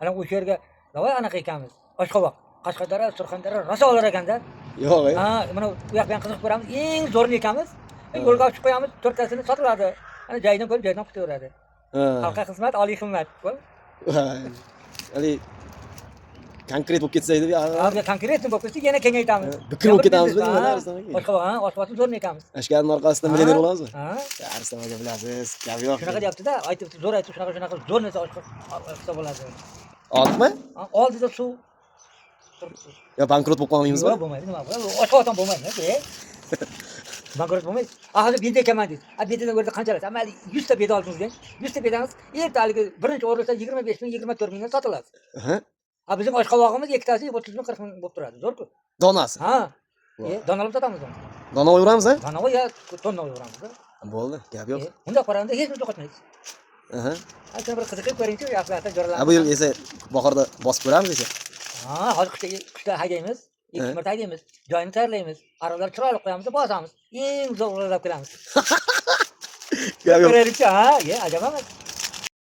Ana o'sha yerga давай anaqa ekanmiz. Oshqovoq, Qashqadaryo, Surxondaryo rosa olar ekanda. Yo'q, e. Ha, mana u yoq bilan qiziqib ko'ramiz, eng zo'rini ekamiz. Yo'lga olib chiqib qo'yamiz, to'rttasini sotiladi. Ana joyidan ko'rib, joyidan kutaveradi. Xalqqa xizmat, oliy himmat. Haligi konkret bo'lib ketsa edi. Ha, konkret bo'lib ketsa yana kengaytamiz. Bikir bo'lib ketamizmi deyman, Arslon aka? Oshqovoq, ha, oshqovoqni zo'rini ekamiz. Ashkarning orqasidan millioner bo'lamizmi? Ha. Arslon aka bilasiz, gap yo'q. Shunaqa deyapti-da, aytibdi, zo'r aytib, shunaqa shunaqa zo'r narsa oshqovoq qilsa bo'ladi. Oldikmi? Ha, oldida suv turibdi. Yo bankrot bo'lib qolmaymizmi? Yo'q, bo'lmaydi, nima bo'ladi? Oshqovoqdan bo'lmaydi, bankrot bo'lmaydi. A, hozir beda ekaman deysiz. A, bedadan ko'rda qancha olasiz? Mayli, 100 ta beda oldingiz deng. 100 ta bedangiz erta haligi birinchi o'rilsa 25 ming, 24 mingdan sotiladi. A, bizim oshqovog'imiz ikkitasi 30 ming, 40 ming bo'lib turadi. Zo'r-ku. Donasi. Ha. Donalab sotamiz uni. Dona olaveramiz, ha? Dona yo tonna olaveramiz. Bo'ldi, gap yo'q. Bundoq qaraganda hech narsa yo'qotmaysiz. Ha, shuni bir qiziqib ko'ringchi, yoqlarda jo'ralar. Ha, bu yil esa bahorda bosib ko'ramiz esa. Ha, hozir qishda haydaymiz. Ikki marta haydaymiz. Joyini tayyorlaymiz. Ariqlar chiroyli qo'yamiz, bosamiz. Eng zo'rlab kelamiz. Gap yo'q. Ko'raylikchi, ha, ajab emas.